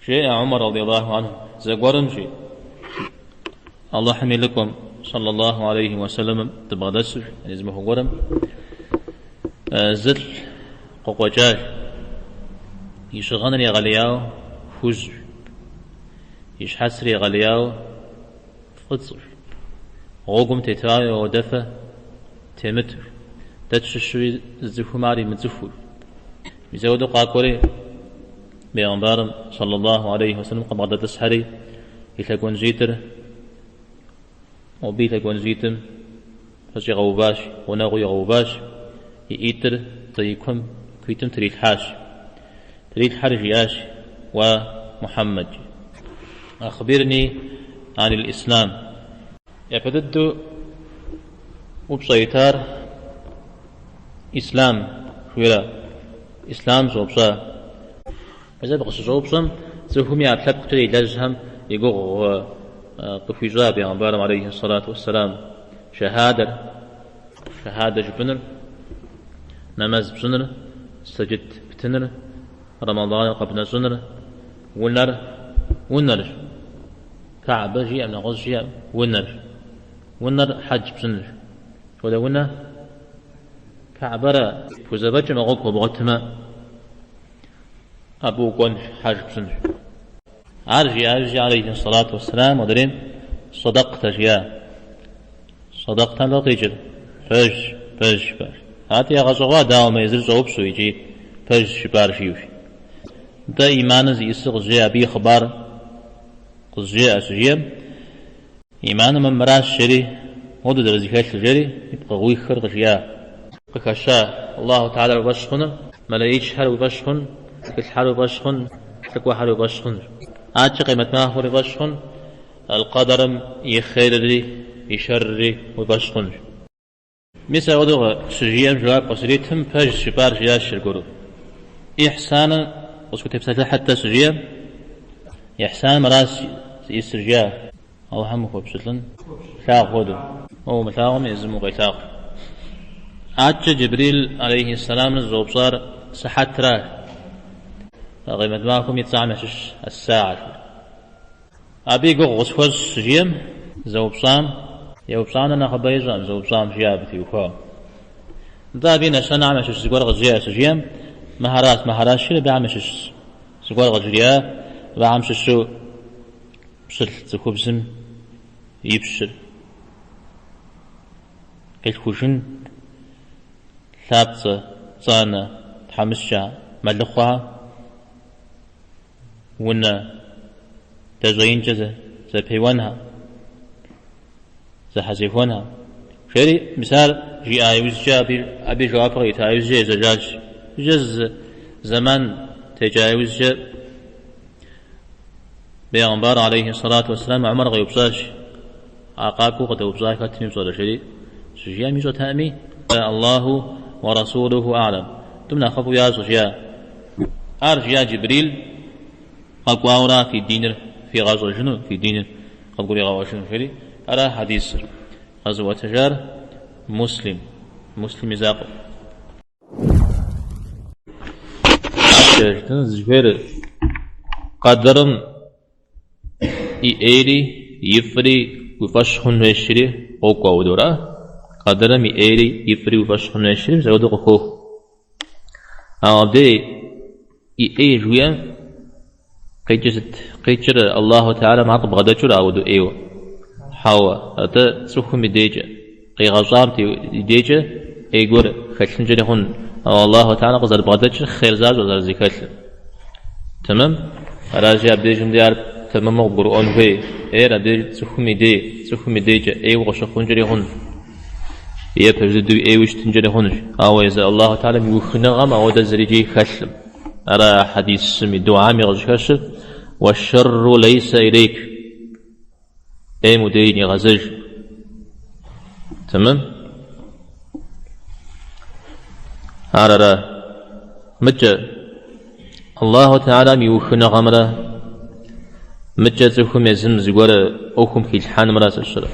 Жеӏэ Умар радиаллаху анху, зэгуэрым, жи, Алыхьым и лӏыкӏуэм, саллаллаху алейхи уэ сэлэмым, дыбгъэдэсу, жи, зы махуэ гуэрым зылӏ къыкъуэкӏащ, и щыгъыныр егъэлеяуэ хужьщ, и щхьэцыр егъэлеяуэ фӏыцӏэщ, гъуэгум тетауи ауэдэфэ темыту, дэ тщыщуи зы цӏыхум ар имыцӏыхуу. Мис ауэдэу къакӏуэри, Бегъымбарым, саллаллаху алейхи уэ сэлэм, къыбгъэдэтӏысхьэри, и лъэгуанжьитӏыр, мобы и лъэгуанжьитӏым пэщӏигъэуващ, гъунэгъуу игъэуващ, и ӏитӏыр и куэм куитӏым трилъхьащ. Трилъхьэри жиӏащ, Уа Мухьэммэд, ахбирни анил ислам. Япэ дыдэу упщӏэ итар Ислам жыхуиӏэра? Ислам щӏэупщӏа. Мис абы къыщыщӏэупщӏэм цӏыхум и ӏэпкълъэпкъкӏэ илэжьхэм и гугъу къыхуищӏа бегъымбарым алейхи сэлату уэсселам. Шэхьадэр, шэхьадэ жыпӏэныр, нэмэз пщӏыныр, сэджыт птыныр, Рэмэданыр къэбнэщӏыныр, унэр, унэрщ. Каӏбэ жиӏэм, нэгъуэщӏ жиӏэм, унэрщ. Унэр хьэдж пщӏынырщ. Апхуэдэ унэ Каӏбэрэ пхузэфӏэкӏмэ, гъуэгу хуэбгъуэтмэ, абы укӏуэнщ, хьэж пщӏынщ. Ар жиӏа иужькӏэ, алейхи сэлату уэсселам, адрейм садакътэ жиӏа. Садакътэм сыт къикӏыр? Пэжщ, пэжщ, пэж. Арати, ягъэщӏэгъуа, дауэ мы езыр щӏэупщӏэу икӏи пэжщ жыпӏар жиӏэу. Нтӏэ, иманыр зиӏысыр къызжеӏэ, абы и хъыбар къызжеӏэ, щыжиӏэм, Иманым мыращ жери, моуэдэу зэрызэхэлъыр жери, и пкъыгъуихыр къыжиӏа. Къыхэща Аллаху Тэхьэлар уи фӏэщ хъуныр, мэлэӏичхэр уи фӏэщ хъун, тхылъхэр уи фӏэщ хъун, лӏыкӏуэхэр уи фӏэщ хъунщ. Адэкӏэ къемэт махуэр уи фӏэщ хъун, аль-къэдэрым и хъерри и шэрри уи фӏэщ хъунщ. Мис апхуэдэу щыжиӏэм жэуап къыщритым, пэжщ жыпӏар жиӏащ аргуэру. Ихьсаным къысхутепсэлъыхьыт-тӏэ щыжиӏэм, ихьсан мыращ зиӏысыр жиӏа. Алыхьым ухуэпщылӏын плъагъу хуэдэу. Уэ умылъагъуми, езым укъелъагъу. Адэкӏэ Джибрил алейхи сэламыр зыщӏэупщӏар сыхьэтра. Къемэт махуэм и цӏэхэм ящыщщ ас-саа. Абы и гугъу къысхуэщӏ щыжиӏэм, зэупщӏам, еупщӏам нэ нэхъыбэ ищӏэкъым, зэупщӏам жиӏа абы теухуауэ. Нтӏэ абы и нэщэнэхэм ящыщ зыгуэр къызжеӏэ щыжиӏэм, мыхьэращ, мыхьэращ жиӏэри абыхэм ящыщ зыгуэр къыжриӏа, абыхэм щыщу пщылӏ цӏыхубзым и пщыр къилъхужын, лъапцӏэ, пцӏанэ, тхьэмыщкӏэ, мэлыхъуэхэр, унэ дэщӏеинкӏэ зэпеуэнхэр, зэхьэзехуэнхэр. Жери, мис ар жиӏа иужькӏэ, абы и жэуапыр кърита иужькӏэ ежьэжащ. Иужькӏэ зы зэман текӏа иужькӏэ Бегъымбар алейхи сэлату уэсселам Умар къеупщӏащ, а къакӏуэу къыдэупщӏар хэтми пщӏэрэ, жери щыжиӏэм ищӏэтэкъыми, Аллаху уэ расулуху а'лэм, тӏум нэхъыфӏу ящӏэ, жиӏа. Ар жиӏа Джибрил къэкӏуауэра фи диныр фигъэщӏэжыну, фи диныр къывгуригъэӏуэжыну, жери ара хьэдисыр къэзыӏуэтэжар Муслим, Муслим и закъуэ. Жытӏэну зыхуейр къэдэрым и ӏейри ифӏри уи фӏэщ хъун хуейщ жери къокӏуэ ауэдэу, ара? Къэдэрым и ӏейри ифӏри уи фӏэщ хъун хуейщ жери мис ауэдэу къыхоху. Ауэ абдей и ӏей жыхуиӏэм къикӏыр сыт? Къикӏыр Аллаху Тэхьэлам ар къыбгъэдэкӏыу ара ауэдэу ӏейуэ? Хьэуэ, атӏэ цӏыхум и дейкӏэ, къигъэщӏам и дейкӏэ ӏей гуэр хэлъынкӏэри хъун. Ауэ Аллаху Тэхьэлам къызэрыбгъэдэкӏыр хъер защӏэщ зэрызэхэлъыр. Тэмэм? Аращи, абдежым дей ар тэмэму къыбгурыӏуэн хуей. ӏейр абдеж цӏыхум и дей, цӏыхум и дейкӏэ ӏейуэ къыщыхъункӏэри хъун. Е пэж дыдэу ӏейуи щытынкӏэри хъунущ. Ауэ езы Аллаху Тэхьэлам и ухыныгъэм ауэдэ зырикӏи хэлъым. Ара хьэдисым и дуӏами къыщӏыхэщыр, Уэщэрру лейсэ илейк. ӏейм уи дей нигъэзэж. Тэмэм? Ар ара? Мыкӏэ Аллаху Тэхьэлам и ухыныгъэмрэ мыкӏэ цӏыхум езым зыгуэр ӏуэхум хилъхьэнымрэ сыщрэ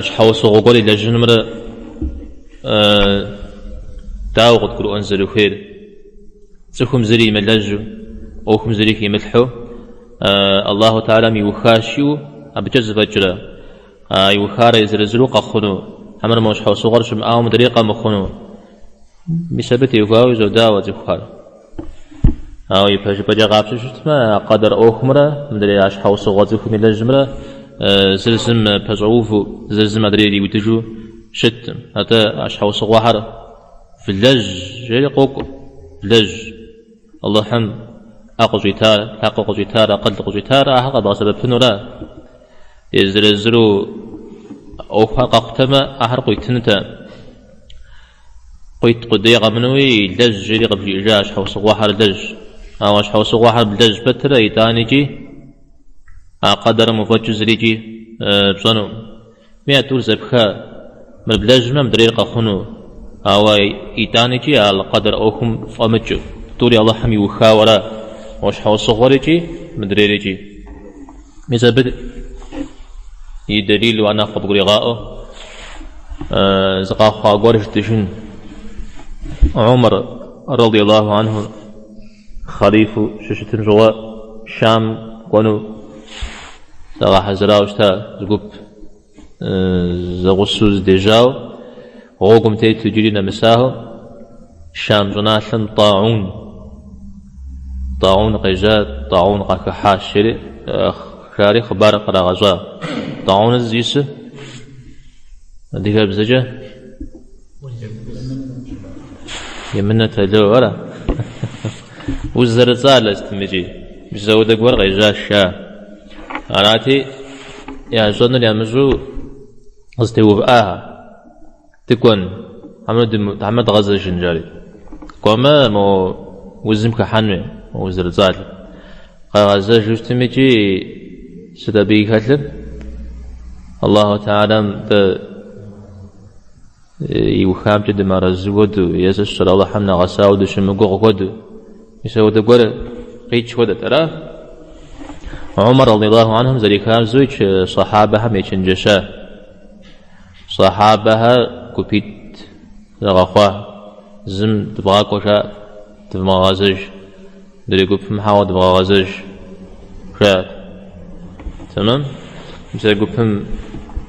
щхьэусыгъуэ гуэр илэжьынымрэ дауэ къыдгурыӏуэн зэрыхуейр? Цӏыхум зыри имылэжьу, ӏуэхум зыри химылъхьэу Аллаху Тэхьэлам иухащ жиӏэу абыкӏэ зэфӏэкӏрэ? А иухар езыр-езыру къэхъуну, хьэмэрэ мо щхьэусыгъуэр щымыӏауэ мыдрей къэмыхъуну? Мис абы теухуауи зодауэ цӏыхухэр. Ауэ ипэжыпӏэкӏэ къапщтэу щытмэ, а къэдэр ӏуэхумрэ мыдрей а щхьэусыгъуэ цӏыхум илэжьымрэ зыр зым пэщӏэувэу, зыр зым адрейр иудыжу щыткъым. Атӏэ а щхьэусыгъуэхэр влэжь жери къокӏуэ, влэжь. Алыхьым ӏэ къыщӏитар, лъакъуэ къыщӏитар, акъыл къыщӏитар, ахэр къэбгъэсэбэпынура? Езыр-езыру ӏуэхухэр къэхъутэмэ, ахэр къуитынутэкъым. Къуит къудей къэмынуи лэжь жери къыбжиӏэжа, щхьэусыгъуэхэр лэжь. Ауэ щхьэусыгъуэхэр блэжь пэтрэ итӏаникӏи а къэдэрым уфӏэкӏыу зырикӏи пщӏэнукъым. Ми а тӏур зэпха, мыр блэжьмэ, мыдрейр къэхъуну, ауэ итӏаникӏи а къэдэр ӏуэхум фӏэмыкӏыу, тӏури Алыхьым иухауэ ара, мо щхьэусыгъуэрикӏи мыдрейрикӏи. Мис абы и дэлилу ар нэхъ къыбгуригъаӏуэу зы къэхъуа гуэр жытӏэжын. Умар, радиаллаху анху, хъалифу щыщытым щыгъуэ Шам кӏуэну загъэхьэзырауэ щыта зы гуп зэгъусэу зэдежьауэ, гъуэгум тету иджыри нэмысахэу Шам щӏыналъэм тӏаун, тӏаун къежьа, тӏаун къахыхьащ жери, жари хъыбар кърагъэщӏа. Тӏауныр зищӏысыр адыгэбзэкӏэ Емынэ тэло, ара? Уз зэрыцӏалэ сытым икӏи. Мис ауэдэ гуэр къежьащ, жа. Арати, ящӏэнур ямыщӏэу къызэтеувыӏахэ. Дыкӏуэн, хьэмэ дгъэзэжын, жари. Кӏуэмэ, мо узым хыхьэнуи, мо уз зэрыцӏалэ. Къагъэзэжу щытым икӏи сыт абы и хэлъыр? Аллаху Тэхьэлам дэ иухамкӏэ дымыарэзы хуэдэу, е сэ сщӏэрэ Алыхьым нэгъэсауэ дыщымыгугъ хуэдэу. Мис ауэдэ гуэр къикӏ хуэдэт, ара? Умар радиаллаху анхум зэрихабзэу икӏ сахьабэхэм ечэнджэща. Сахьабэхэр гупитӏ зэгъэхъуа. Зым дывгъакӏуэ жаӏэ, дывмыгъэгъэзэж. Мыдрей гупым хьэуэ дывгъэгъэзэж жаӏэт. Тэмэм? Мис а гупым,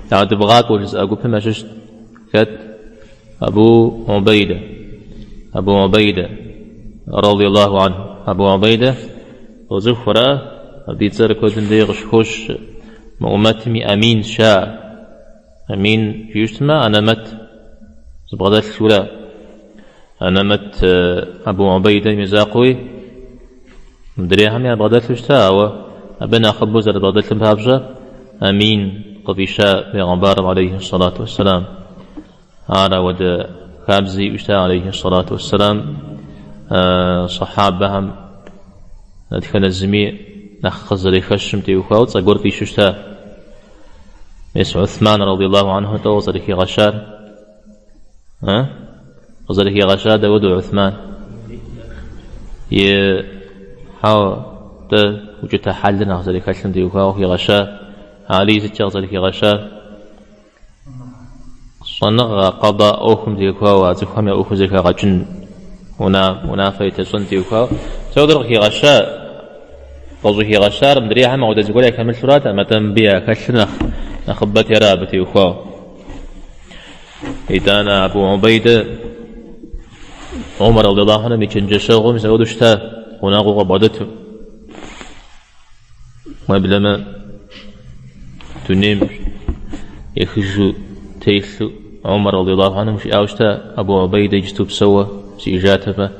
а дывгъакӏуэ жызыӏэ гупым ящыщт хэт? Абу Убейдэ. Абу Убейдэ, радиаллаху анху. Абу Убейдэ доцӏыху, ара? Абы и цӏэр куэдым дей къыщыхощ. Мы умэтым и аминщ жаӏэ. Амин жиӏэу щытмэ, анэмэт зыбгъэдэлъ жура. Анэмэт Абу Убейдэм и закъуи мыдрейхэми ябгъэдэлъу щыта, ауэ абы нэхъыбэу зэрыбгъэдэлъым папщӏэ Амин къыфӏища бегъымбарым алейхи сэлату уэсселам. Ар ауэдэ хабзэ иӏэу щыта алейхи сэлату уэсселам сахьабэхэм дэтхэнэ зыми нэхъ къызэрыхэщым теухуауэ цӏэ гуэр фӏищу щыта. Мис Уthман радиаллаху анху тӏэу къызэрыхигъэщар. Къызэрыхигъэщар дауэдэу Уthман? И хьэуэ, тӏэ укӏытэ хьэлыр нэхъ зэрыхэлъым теухуауэ хигъэща. Алий сыткӏэ къызэрыхигъэщар? Щӏэныгъэ, къэда ӏуэхум теухуауэ, а цӏыхухэм я ӏуэхур зэхагъэкӏын унафэ итыщӏын теухуауэ. Мис ауэдэр къыхигъэща. Къыщӏыхигъэщар мыдрейхэм ауэдэ зыгуэр яхэмылъуратэкъым, атӏэ мыбы яхэлъыр нэхъ нэхъыбэти ара абы теухуауэ. Итӏанэ Абу Убейдэ Умар радиаллаху анхум и чэнджэщэгъум мис ауэдэу щыта, гъунэгъуу къыбгъэдэту. Уеблэмэ дунейм ехыжу телъу Умар радиаллаху анхум жиӏауэ щыта, Абу Убейдэ иджысту псэууэ сиӏэжатэмэ,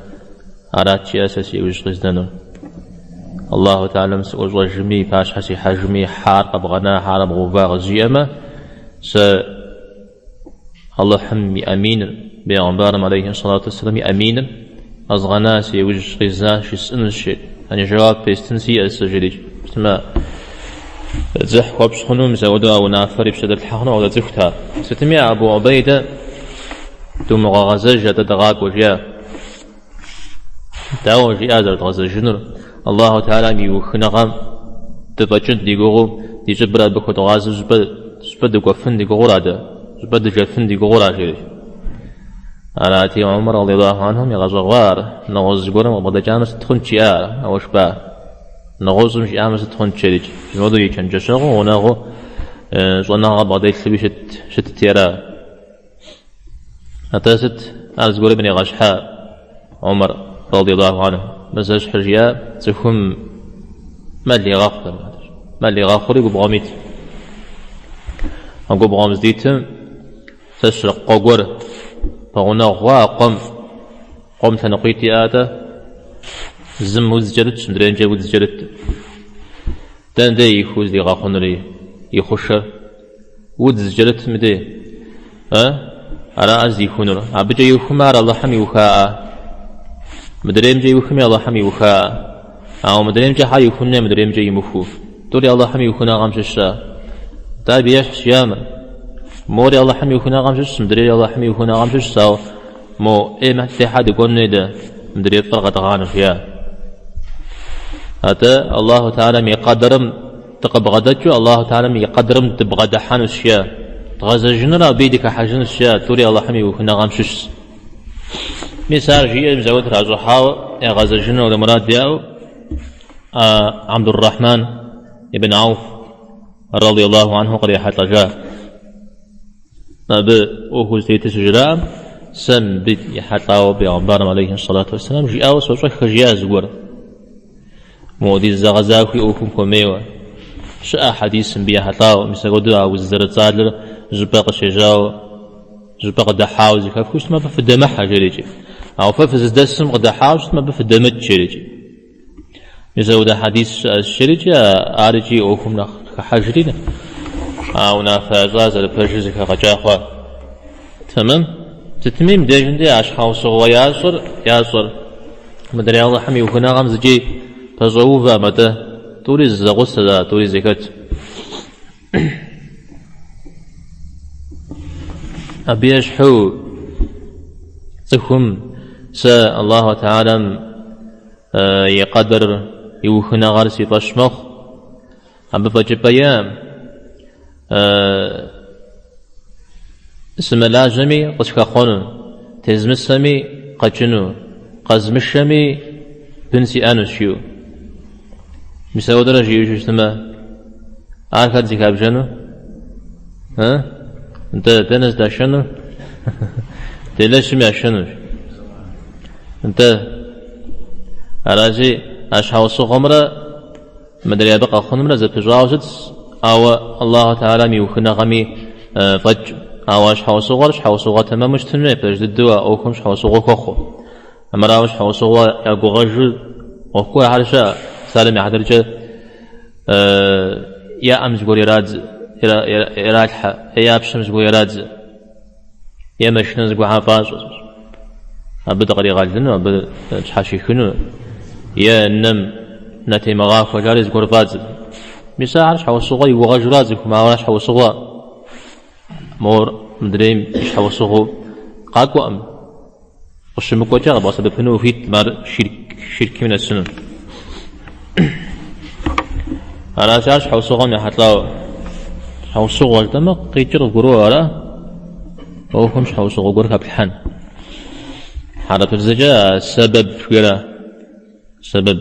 арат жиӏа сэ си ӏэужь къизнэнур. Аллаху Тэхьэлам сыӏущӏэжми, и пащхьэ сихьэжми, хьэ ар къэбгъэна, хьэ ар бгъэува къызжиӏэмэ, сэ Алыхьым и аминыр, бегъымбарым алейхи сэлату уэсселам и аминыр къэзгъэна, си ӏэужь къизна жысӏэнущ, жери. Яни жэуап естын сиӏэщ сэ, жери. Сытмэ, дзыхь хуэпщӏ хъуну, мис ауэдэу а унафэр и пщэ дэплъхьэ хъуну ауэдэ цӏыхут ар. Сытми, Абу Убейдэ думыгъэгъэзэж, атӏэ дыгъакӏуэ, жиӏа. Дауэ жиӏа зэрыдгъэзэжынур? Аллаху Тэхьэлам и ухыныгъэм дыфӏэкӏын ди гугъэу, ди щӏыбыр абы хуэдгъазэу щӏыпӏэ, щӏыпӏэ дыкӏуэфын ди гугъура дэ, щӏыпӏэ дыжэфын ди гугъура, жери. Арати, Умар радиаллаху анхум игъэщӏэгъуа ар, нэгъуэщӏ зыгуэрым къыбгъэдэкӏамэ сыт хъунт, жиӏа ар, ауэ жыпӏа. Нэгъуэщӏым жиӏамэ сыт хъунт жерикӏ. Мис и чэнджэщэгъуу, гъунэгъуу щӏэныгъэ бгъэдэлъуи щытти ара. Атӏэ сыт ар зыгуэрым иригъэщхьа Умар радиаллаху анху. Мы зэщхьыр жиӏа цӏыхум мэл игъэхъу. Мэл игъэхъури губгъуэм ит. А губгъуэм здитым зэщыр къуэ гуэр пэгъунэгъу хъуа а къуэм Къуэм лъэныкъуитӏ иӏатӏэ, зым удз кӏэрытщ, мыдреймкӏэ удз кӏэрыт. Дэнэ дей ихуу здигъэхъунури и хъушэр? Удз кӏэрытым дей. Э? Араӏэ здихунур. Абыкӏэ ихумэ ар Алыхьым иухаӏэ. Мыдреймкӏэ иухми Алыхьым иухаӏэ. Ауэ мыдреймкӏэ хьэ ихун хуей, мыдреймкӏэ имыхуу. Тӏури Алыхьым и ухыныгъэм щыщ а. Атӏэ абы ещхьщ жиӏа мыр. Мори Алыхьым и ухыныгъэм щыщщ, мыдрейри Алыхьым и ухыныгъэм щыщщ, ауэ Мо ӏейм дей хьэ дыкӏуэн хуей дэ, мыдрей фӏыр къэдгъанэу, жиӏа. Атӏэ Аллаху Тэхьэлам и къэдэрым дыкъыбгъэдэкӏыу Аллаху Тэхьэлам и къэдэрым дыбгъэдыхьэнущ, жиӏа. Дгъэзэжынурэ абыи дыхыхьэжынущ, жиӏа, тӏури Аллахьым и ухыныгъэм щыщщ. Мис ар жиӏэри мис ауэ тращӏыхьауэ ягъэзэжыну ауэдэ мурад яӏэу Абдуррахьман ибн Ауф радиаллаху анху кърихьэлӏэжа. Абы ӏуэхур зытетыр щыжраӏэм, сэ мыбы ехьэлӏауэ бегъымбарым алейхи сэлату уэсселам жиӏауэ сощӏэххэ жиӏа зыгуэр. Мыуэдиз зэгъэзахуи ӏуэхум хуэмейуэ. Щыӏэ хьэдис мыбы ехьэлӏауэ, мис апхуэдэу а уз зэрыцӏалэр щӏыпӏэ къыщежьауэ, щӏыпӏэ къыдыхьауэ зэхэфхыу щытмэ, абы фыдэмыхьэ, жерикӏи. Ауэ фэ фызыдэсым къыдыхьауэ щытмэ, абы фыдэмыкӏ, жерикӏи. Мис ауэдэ хьэдис щыӏэщ жерикӏи, ар икӏи ӏуэхум нэхъ хыхьэжри, а унафэ ящӏар зэрыпэжыр зэхэгъэкӏа хъуа. Тэмэм. Сытми, мыбдежым де а щхьэусыгъуэ ящӏыр, ящӏэр. Мыдрей Алыхьым и ухыныгъэм зыкӏи пэщӏэувэкъым, атӏэ тӏури зэгъусэ, тӏури зэхэт. Абы ещхьу цӏыхум сэ Аллаху Тэхьэлам и къэдэрыр, и ухыныгъэр си фӏэщ мэхъу. Абы фӏэкӏыпӏэ иӏэкъым. Сымылажьэми къысхэхъуэну, тезмысэми къэкӏыну, къэзмышэми бын сиӏэнущ, жиӏэу. Мис ауэдэрэ жиӏэу щытмэ, ар хэт зыхабжэну? Нтӏэ, дэнэ здашэнур? Делэщым яшэнущ. Нтӏэ, аращи, а щхьэусыгъуэмрэ мыдрей абы къэхъунымрэ зэпыщӏауэ щытщ, ауэ Аллаху Тэхьэлам и ухыныгъэми фӏэкӏ. Ауэ а щхьэусыгъуэр щхьэусыгъуэ тэмэму щытын хуей, пэж дыдэу а ӏуэхум щхьэусыгъуэ хуэхъуу. Армырауэ щхьэусыгъуэ ягугъэжу ӏуэху гуэрхэр щыӏэ, псалъэм и хьэтыркӏэ я ӏэм зыгуэр ирадзэ, иралъхьэ, е я пщэм зыгуэр ирадзэ, е машинэ зыгуэрхэр фӏащӏэ. Абы дыкъригъэлыну, абы тщхьэщихыну, е нэм нэтемыгъахуэ жари зыгуэр фӏадзэ. Мис ахэр щхьэусыгъуэ игугъэжура цӏыхум, ауэ ар щхьэусыгъуэ мор мыдрейм и щхьэусыгъуэу къакӏуэкъым. Къыщымыкӏуэкӏэ къэбгъэсэбэпыну ухуиткъым ар ширкым нэсыну. Аращ ар щхьэусыгъуэм ехьэлӏауэ. Щхьэусыгъуэ жытӏэмэ, къикӏыр къывгуроӏуэ, ара? ӏуэхум щхьэусыгъуэ гуэр хэплъхьэн. Хьэрыпыбзэкӏэ сэбэб жиӏэра? Сэбэб.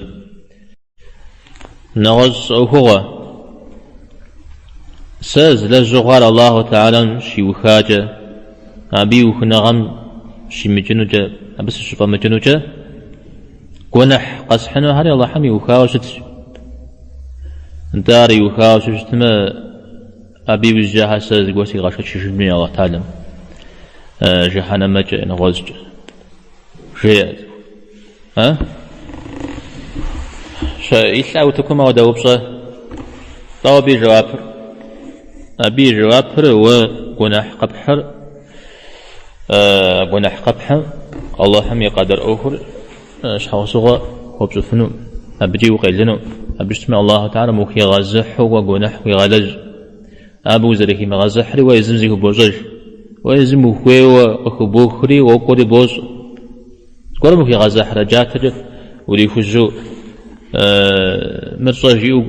Нэгъуэщӏ ӏуэхугъуэ. Сэ злэжьу хъуар Аллаху Тэхьэлам щиухакӏэ, абы и ухыныгъэм щимыкӏынукӏэ, абы сыщыфӏэмыкӏынукӏэ, гуэныхь къэсхьынухэри Аллахьым иухауэ щытщ. Нтӏэ ар иухауэ щытмэ, абы иужькӏэ хьэ сэ зыгуэр сигъэшэчыжын хуей Аллаху Тэхьэлам жыхьэнэмэкӏэ, нэгъуэщӏкӏэ. Жеӏэ цӏыху. А? Щэ илъа утыкум ауэдэ упщӏэ? Дауэ абы и жэуапыр? Абы и жэуапыр уэ гуэныхь къэпхьыр, гуэныхь къэпхьым Аллахьым и къэдэр ӏуэхур щхьэусыгъуэ хуэпщӏыфыну, абыкӏи укъелыну. Абы щытмэ Аллаху Тэхьэлам ухигъэзыхьу уэ гуэныхь уигъэлэжь. Абы узэрыхимыгъэзыхьри уэ езым зыхыбощӏэж. Уэ езым ухуейуэ къыхыбохри, уокӏуэри бощӏэ. Зыгуэрым ухигъэзыхьрэ джатэкӏэ урихужьэу мыр щӏэ жиӏэу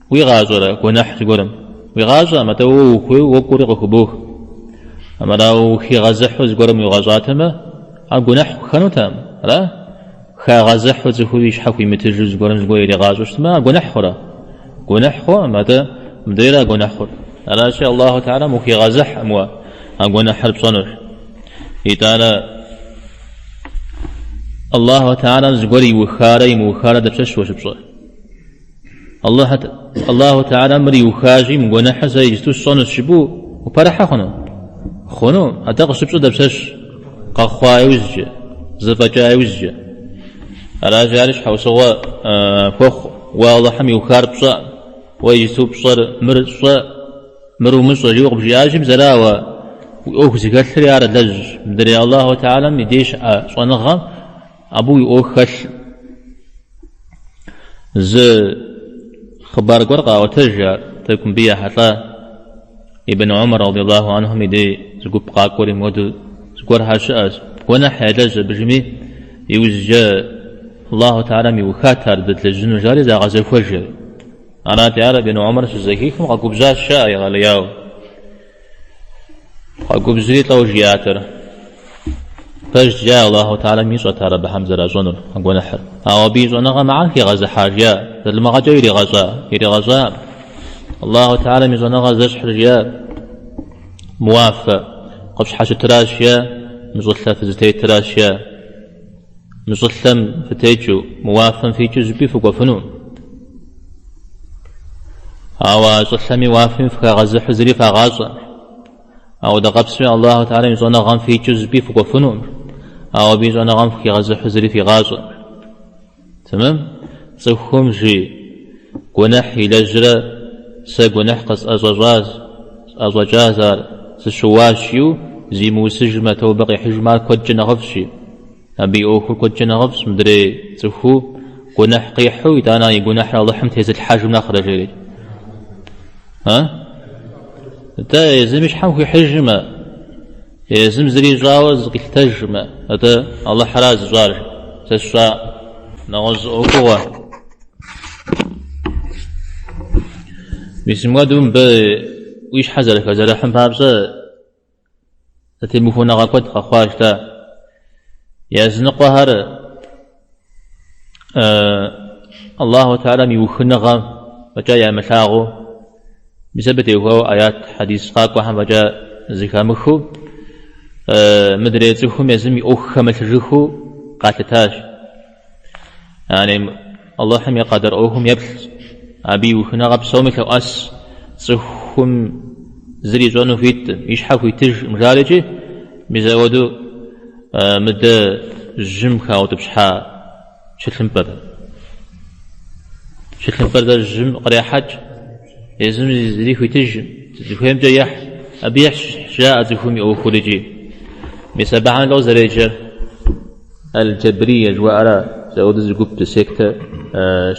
уигъащӏэрэ гуэныхь зыгуэрым? Уигъащӏэкъым, атӏэ уэ ухуейуэ уокӏуэри къыхыбох. Армырауэ ухигъэзыхьу зыгуэрым уигъэщӏатэмэ, ар гуэныхь хэнутэкъым, ара? Хагъэзыхьу цӏыхур и щхьэ хуимытыжу зыгуэрым зыгуэр иригъащӏэу щытмэ, ар гуэныхь хъурэ? Гуэныхь хъуӏым, атӏэ мыдрейра гуэныхь хъур. Аращи, Аллаху Тэхьэлам ухигъэзыхькъым уэ а гуэныхьыр пщӏэнущ. Итӏанэ Аллаху Тэхьэлам зыгуэр иухарэ имыухарэ дапщэщ уэ щыпщӏэр? Аллаху Тэхьэлам мыр иухащи, мы гуэныхьыр сэ иджысту сщӏэнущ жыпӏэу упэрыхьэ хъуну? Хъуну, атӏэ къыщыпщӏэр дапщэщ? Къэхъуа иужькӏэ, зэфӏэкӏа иужькӏэ. Аращи, ари щхьэусыгъуэ хуэхъу. Уэ Аллахьым иухар пщӏэӏым. Уэ иджысту пщӏэр мыр щӏэ, мыр умыщӏэ жиӏэу къыбжиӏащи, мис ара уэ уи ӏуэху зыхэлъри ар лэжь. Мыдрей Аллаху Тэхьэлам и деж щыӏэ щӏэныгъэм абы уи ӏуэху хэлъ. Зы хъыбар гуэр къаӏуэтэж ар, тӏэкӏу мыбы ехьэлӏа Ибн Умар радиаллаху анхум и дей зы гуп къакӏуэри мыуэду зыгуэрхэр щыӏэщ. Гуэныхь ялэжь абыжми, иужькӏэ Аллаху Тэхьэлам иухат ар дэдлэжьыну жари загъэзэхуэжыр. Арати, ар Ибн Умар щызэхихым къэгубжьащ жаӏэ егъэлеяуэ. Къэгубжьри лӏэу жиӏат ар. Пэжщ, жаӏэ, Аллаху Тэхьэлам ищӏэт ар абыхэм зэращӏэнур, а гуэныхьыр. Ауэ абы и щӏэныгъэм ахэр хигъэзыхьа, жиӏа, залымыгъэкӏэ иригъэщӏа, иригъэщӏаӏым. Аллаху Тэхьэлам и щӏэныгъэр зэщхьыр, жиӏа, мы уафэ къыфщхьэщытыращ, жиӏа, мы щӏылъэ фызытетыращ, жиӏа. Мы щӏылъэм фытекӏыу, мы уафэм фикӏыу зыщӏыпӏи фыкӏуэфынукъым. Ауэ а щӏылъэми уафэми фыхагъэзыхьу зыри фагъащӏэкъым. Ауэдэ къабзэуи Аллаху Тэхьэлам и щӏэныгъэм фикӏыу зыщӏыпӏи фыкӏуэфынукъым. Ауэ абы и щӏэныгъэм фыхигъэзыхьу зыри фигъащӏэкъым. Тэмэм? Цӏыхум жи гуэныхь илэжьрэ сэ гуэныхь къысӏэщӏэщӏащ, сӏэщӏэкӏащ ар, сыщыуащ жиӏэу зимыусыжмэ, тобэ къихьыжмэ, ар куэдкӏэ нэхъыфӏщ жи. Абы и ӏуэхур куэдкӏэ нэхъыфӏщ, мыдрей цӏыхуу гуэныхь къихьу, итӏанэ и гуэныхьыр Алыхьым тезылъхьэжым нэхърэ, жери. А? Атӏэ езым и щхьэм хуихьыжмэ, езым зыри ищӏауэ зыкъилъытэжмэ, атӏэ Алыхьыра зыщӏар, сэ сщӏа нэгъуэщӏ ӏуэхугъуэ. Мис мыуэду мыбы уи щхьэ зэрыхэзэрыхьым папщӏэ зэтемыхуэныгъэ куэд къэхъуащ та. Языныкъуэхэр Аллаху Тэхьэлам и ухыныгъэм фӏэкӏа ямылъагъуу, мис абы теухуауэ аят, хьэдис къакӏуэхэм фӏэкӏа зэхамыхыу, мыдрей цӏыхум езым и ӏуэху хэмылъыжыхыу къалъытащ. Яни Алыхьым и къэдэр ӏуэхум еплъ, абы и ухыныгъэ псоми лъоӏэс, цӏыхум зыри ищӏэну хуиткъым, и щхьэ хуитыжкъым жарикӏи, мис ауэдэу мыдэ жьым хаутӏыпщхьа чылъымпӏэр. Чылъымпӏэр дэ жьым кърехьэкӏ, езым зыри хуитыжкъым, зыхуеймкӏэ ехь, абы ехь жаӏэ цӏыхум и ӏуэхур икӏи. Мис абыхэм лӏо зэреджэр. Аль-Джабрие жыхуаӏэра, мис ауэдэ зы гуп, зы сектэ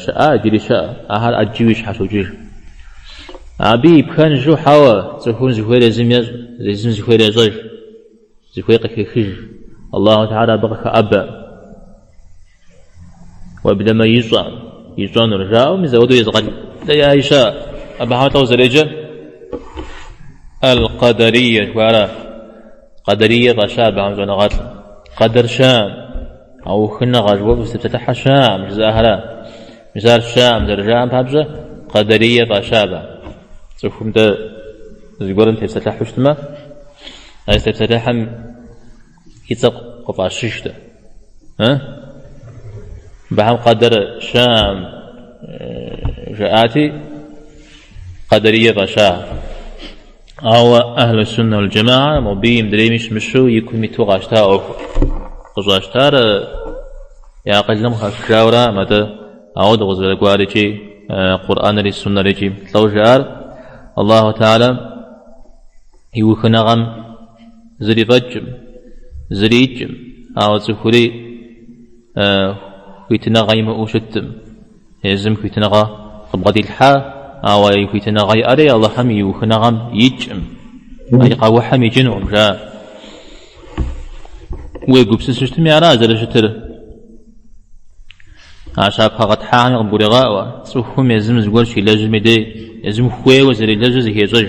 щыӏа, иджыри щыӏэ, ахэр ӏэджэуи щхьэщокӏыж. Абы и пхэнжу хьэуэ, цӏыхум зыхуейр езым ещӏ, езым зыхуейр ещӏэж, зыхуейр къыхехыж. Аллаху Тэхьэлэ абы къыхэӏэбэ. Уеблэмэ ищӏэ, ищӏэнур жаӏэу, мис ауэдэу езыгъэлеяи щыӏэ. Абыхэм лӏо зэреджэр Аль-Къадарие жыхуаӏэра. Къэдэрие фӏаща абыхэм щӏэныгъэлӏым. Къэдэр щыӏэм, а ухыныгъэ жыхуэпӏэу фызытепсэлъыхьыр щыӏэм жызыӏэхэра. Мис ар щыӏэм зэрыжаӏэм папщӏэ Къэдэрие фӏаща абыхэм. Цӏыхум дэ зыгуэрым тепсэлъыхьу щытмэ, а зытепсэлъыхьым и цӏэ къыфӏащыжтэ. Абыхэм къэдэр щыӏэм жаӏати, Къэдэрие фӏаща. Ауэ Ахьлу Суннэ уал Джэмаа мобыи мыдрейми щымыщу и кум иту къащта ӏуэхур. Къыщӏащтар я акъылым къыхахыжауэраӏым, атӏэ ауэдэу къызэрыкӏуар икӏи Къурӏэнри Суннэри икӏи лӏэу жаӏар Аллаху Тэхьэлэ и ухыныгъэм зыри фӏэкӏым, зыри икӏым, ауэ цӏыхури хуитыныгъэ имыӏэу щыткъым. Езым хуитыныгъэ къыбгъэдилъхьа, ауэ и хуитыныгъэ иӏэри Алыхьым и ухыныгъэм икӏым, и къэухьым икӏынукъым, жаӏэ. Уегупсысу щытми, ара зэрыщытыр? А щапхъэ къэтхьахэми къыбгурегъаӏуэ, цӏыхум езым зыгуэр щилэжьым и дей, езым хуейуэ зэрилэжьыр зыхещӏэж,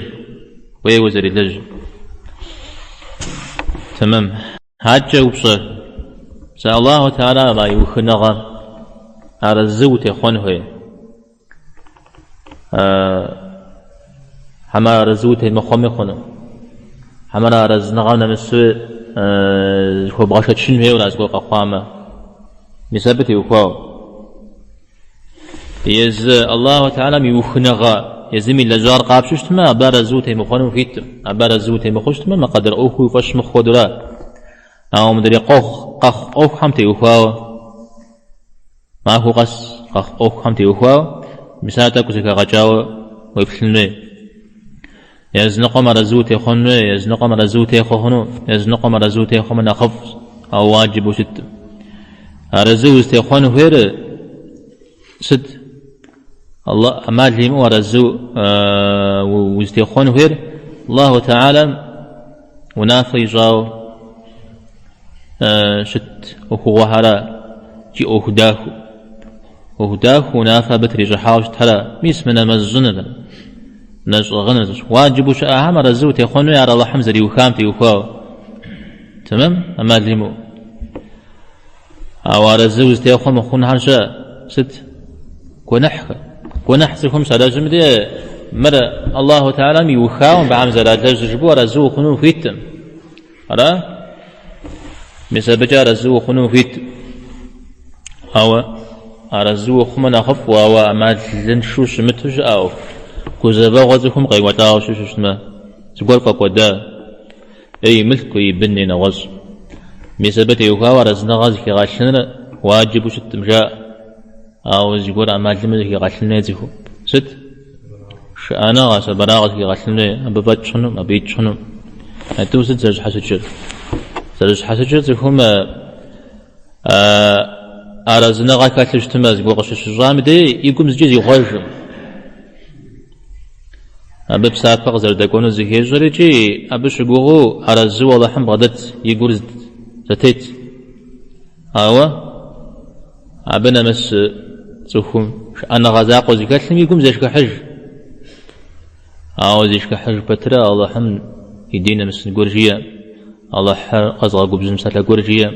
хуейуэ зэрилэжьыр. Тэмэм. Адэкӏэ упщӏэ. Мис Аллаху Теалэм а иухыныгъэм арэзы утехъуэн хуей. Хьэмэ арэзы утемыхъуэми хъуну. Хьэмэрэ арэзыныгъэм нэмысу зыхуэбгъэшэчын хуейуэ ара зыгуэр къэхъуамэ. Мис абы теухуауэ. Езы Аллаху Теалэм и ухыныгъэ езым илэжьар къапщтэу щытмэ, абы арэзы утемыхъуэну ухуиткъым. Абы арэзы утемыхъуэу щытмэ, мы къэдэр ӏуэхур уи фӏэщ мыхъу хуэдэура. Ауэ мыдрей къохъу, къэхъу ӏуэхухэм теухуауэ, махуэ къэс къэхъу ӏуэхухэм теухуауэ, мис ар тӏэкӏу зэхэгъэкӏауэ уеплъын хуей. Языныкъуэм арэзы утехъуэн хуей, языныкъуэм арэзы утехъуэ хъуну, языныкъуэм арэзы утехъуэмэ нэхъыфӏщ, ауэ уаджибу щыткъым. Арэзы узытехъуэн хуейр сыт? Аллах ӏэмал имыӏэу арэзы узытехъуэн хуейр Аллаху Теалэм унафэ ищӏауэ щыт ӏуэхугъуэхэра икӏи ӏуэху дахэу. ӏуэху дахэу унафэ абы трищӏыхьауэ щытхьэра? Мис мы нэмэз щӏыныр, нэщӏ ӏыгъыныр. Уаджибу щыӏэхэм арэзы утехъуэн хуей ар Алыхьым зэриухам теухуауэ. Тэмэм? ӏэмал имыӏэу. Ауэ арэзы узытехъуэ мыхъунхэр щыӏэ? Сыт? Гуэныхьхэр. Гуэныхь цӏыхум щалэжьым де мыр Аллаху Теалэм иухауэ мыбыхэм зэралэжьыр жыпӏэу арэзы ухъуну ухуиткъым. Ара? Мис абыкӏэ арэзы ухъуну ухуиткъым. Ауэ арэзы ухъумэ нэхъыфӏу, ауэ ӏэмалыншэу щымыту щыӏэ ӏуэху. Гузэвэгъуэ цӏыхум къекӏуэлӏауэ щыщу щытмэ, зыгуэр фӏэкӏуэда. Е и мылъку, е и бын, е нэгъуэщӏ. Мис абы теухуауэ арэзыныгъэ зыхигъэлъыныр уаджибу щыткъым жаӏэ. Ауэ зыгуэр ӏэмал имыӏэу зыхигъэлъын хуей цӏыхум. Сыт? Шыӏэныгъэ, сэбырагъэ зыхигъэлъын хуей, абы фӏэкӏ хъунукъым, абы икӏ хъунукъым. А тӏур сыт зэрыщхьэщыкӏыр? Зэрыщхьэщыкӏыр цӏыхум арэзыныгъэ хэлъу щытмэ, зыгуэр къыщыщыщӏам дей и гум зыкӏи зихъуэжкъым. Абы псапэ къызэрыдэкӏуэнур зыхещӏэр икӏи абы щыгугъыу арэзыуэ Алыхьым бгъэдэт, и гур зэтет. Ауэ абы нэмыс цӏыхум шыӏэныгъэ закъуэ зыхэлъым и гум зешхыхьыж. Ауэ зишхыхьыж пэтрэ Алыхьым и дей нэмысын гуэр жиӏэ, Алыхьыр къэзгъэгубжьын псалъэ гуэр жиӏэ,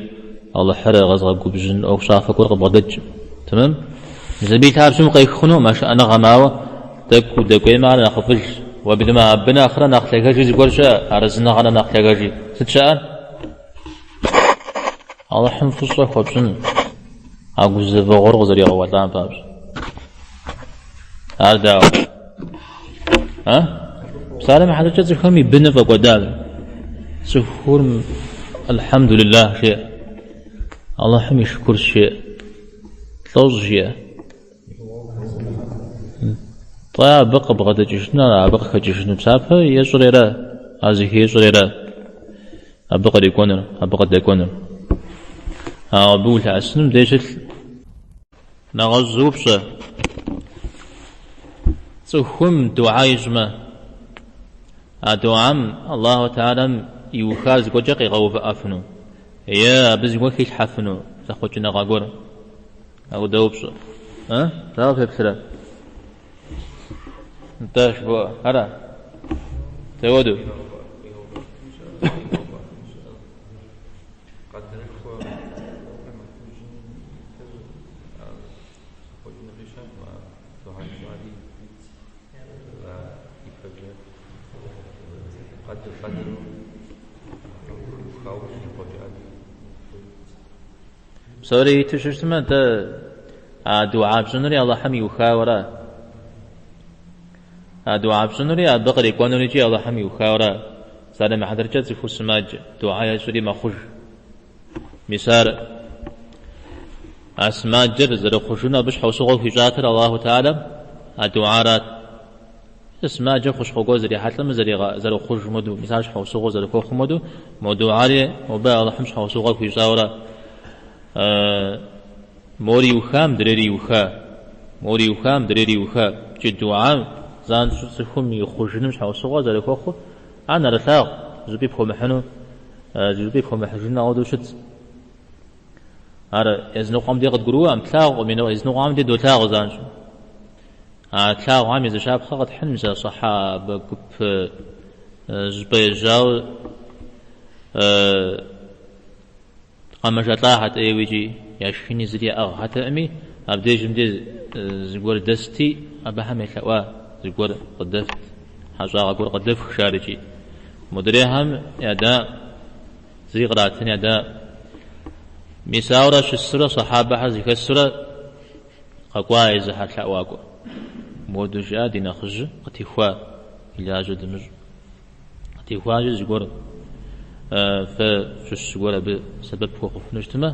Алыхьыр къэзгъэгубжьын ӏуэхущӏафэ гуэр къыбгъэдэкӏ. Тэмэм? Мис абы и лъабжьэм укъех хъунукъым а шыӏэныгъэм, ауэ тӏэкӏу удэкӏуеймэ ар нэхъыфӏыжщ. Уеблэмэ абы нэхърэ нэхъ лъагэжи зыгуэр щыӏэ, арэзыныгъэрэ нэхъ лъагэжи. Сыт щыӏэр? Алыхьым фӏыщӏэ хуэпщӏын а гузэвэгъуэр къызэригъэуэлӏам папщӏэ. Ар дауэ? А? Псалъэм и хьэтыркӏэ цӏыхум и быныр фӏэкӏуэдащ. Цӏыхур Алхьэмдулиллах жеӏэ. Алыхьым и шыкурщ жеӏэ. Лӏо щӏыжиӏэр. Тӏэ абы къыбгъэдэкӏыжыну, абы къыхэкӏыжыну псапэ ещӏэрейрэ, ар зыхещӏэрейрэ, абы кърикӏуэнур, абы къыдэкӏуэнур. Ауэ абы улъэӏэсыным дей щылъ нэгъуэщӏ зы упщӏэ. Цӏыхум дугьэ ищӏмэ, а дугьэм Аллаху Теалэм иухар зыгуэркӏэ къигъэувыӏэфыну е абы зыгуэр хилъхьэфыну зэхъуэкӏыныгъэ гуэр. Апхуэдэ упщӏэ. А? Дауэ феплърэ? Нтӏэ, жыбоӏэ. Ара? Дауэду? Псори иту щытмэ, дэ а дугьэ пщӏынури Алыхьым иухауэра? А дугьэ пщӏынури абы кърикӏуэнур икӏи Алыхьым иухауэра? Псалъэм и хьэтыркӏэ цӏыхур сымаджэ, дугьэ ещӏри мэхъуж. Мис ар а сымаджэр зэрыхъужыну абы щхьэусыгъуэ хуищӏатэр Аллаху Теалэм а дугьэрат. Сымаджэр хущхъуэ гуэр зэрихьэлӏэмэ, зэрыхъуж моду, мис ар щхьэусыгъуэ зэрыхуэхъум хуэдэу, мо дугьэри мобы Алыхьым щхьэусыгъуэ хуищӏауэра. Мори иуха, мыдрейри иуха. Мори иуха, мыдрейри иуха. Икӏи дугьэм занщӏэу цӏыхум и хъужыным щхьэусыгъуэ зэрыхуэхъур, ар нэрылъагъу, зыщӏыпӏи пхуэмыхьыну, зыщӏыпӏи пхуэмыхьыжыну ауэдэу щытщ. Ар языныкъуэм дей къыдгурыӏуэкъым, тлъагъукъым, языныкъуэм дей долъагъу занщӏэу. А тлъагъухэм и зы щапхъэ къэтхьын, мис а сэхьабэ гуп зыщӏыпӏэ ежьауэ. Къэмэжэлӏахэт ӏейуэ икӏи яшхыни зыри яӏыгъхэтэкъыми, абдежым де зыгуэр дэсти, абыхэм елъэӏуа, зыгуэр къыдэфт, хьэщӏагъэ гуэр къыдэфх жари икӏи. Модрейхэм яда, зыри къратын яда. Мис ауэрэ щысурэ, сэхьабэхэр зэхэсурэ къэкӏуа езыхэр лъэӏуакӏуэ. Мыуэду жиӏа ди нэхъыжьыр къытехуа, и лажьэ дымыщӏ. Къытехуащи зыгуэр, фэ фщыщ зыгуэр абы сэбэп хуэхъуфыну щытмэ,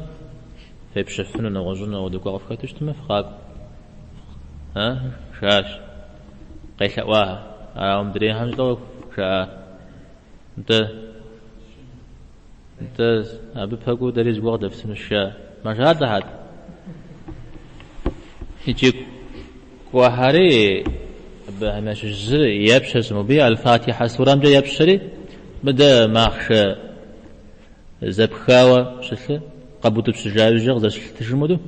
фепщэфыну нэгъуэщӏыну ауэдэ гуэр къыфхэту щытмэ, фыкъакӏуэ. Жаӏащ. Къелъэӏуахэр. Ауэ мыдрейхэм лӏо жаӏа? Нтӏэ, нтӏэ, абы пэкӏуэу дэри зыгуэр къыдэфтынущ, жаӏа. Мэжалӏэхэт. Икӏи кӏуэхэри абыхэм ящыщ зыр епщэщ мобы Аль-Фатихьэ сурэмкӏэ епщэри, мыдэ махъшэ зэпхауэ щылъыр къэбутӏыпщыжа иужькӏэ къызэрыщылъэтыжым хуэдэу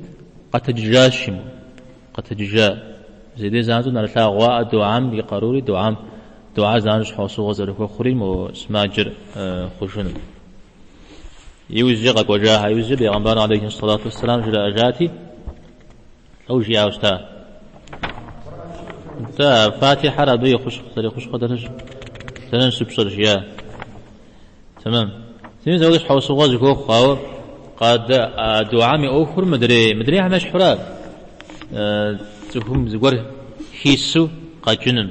къэтэджыжащ мо, къэтэджыжа. Зэдей занщӏэу нэрылъагъуа дуӏам и къарури, дуӏам, дуӏар занщӏэу щхьэусыгъуэ зэрыхуэхъури мо сымаджэр хъужыным. Иужькӏэ къэкӏуэжаха иужькӏэ бегъымбар алейхи сэлату уэсселам жраӏэжати, лӏо жиӏауэ щыта. Нтӏэ, Фатихьэр абы и хущхъу, зэрихущхъуэ дэнэ щыпщӏэр жиӏа. Тэмэм. Мис ауэдэ щхьэусыгъуэ зыхуохъу, ауэ къадэ а дуӏам и ӏуэхур мыдрей, мыдрейхэм ещхьура цӏыхум зыгуэр хису къэкӏыным.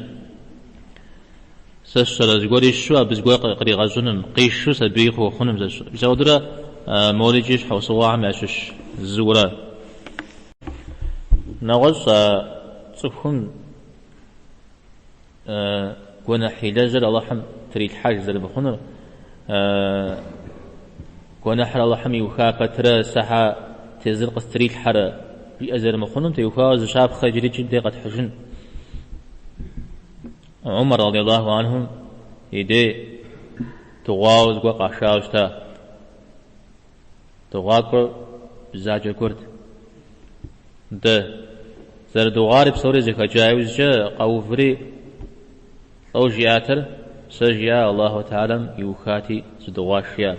Сэ сщӏэрэ зыгуэр ищу абы зыгуэр къригъэщӏыным, къишу сабий къыхуэхъуным сэ сщӏэрэ. Мис ауэдурэ морикӏи щхьэусыгъуэхэм ящыщ зыурэ. Нэгъуэщӏ а цӏыхум гуэныхь илэжьыр Алыхьым трилъхьэж зэрымыхъунур, гуэныхьыр Алыхьым иуха пэтрэ сэ щхьэ тезыр къыстрилъхьэрэ жиӏэ зэрымыхъунум теухуауэ зы щапхъэ иджырикӏи дэ къэтхьыжын. Умар радиаллаху анхум и дей дыгъуауэ зыгуэр къашауэ щыта. Дыгъуакӏуэр бзаджэ гуэрт. Дэ зэрыдыгъуари псори зэхэкӏа иужькӏэ къэуври лӏо жиӏатэр, сэ жиӏа Аллаху Тэхьэлам иухати сыдыгъуащ жиӏа.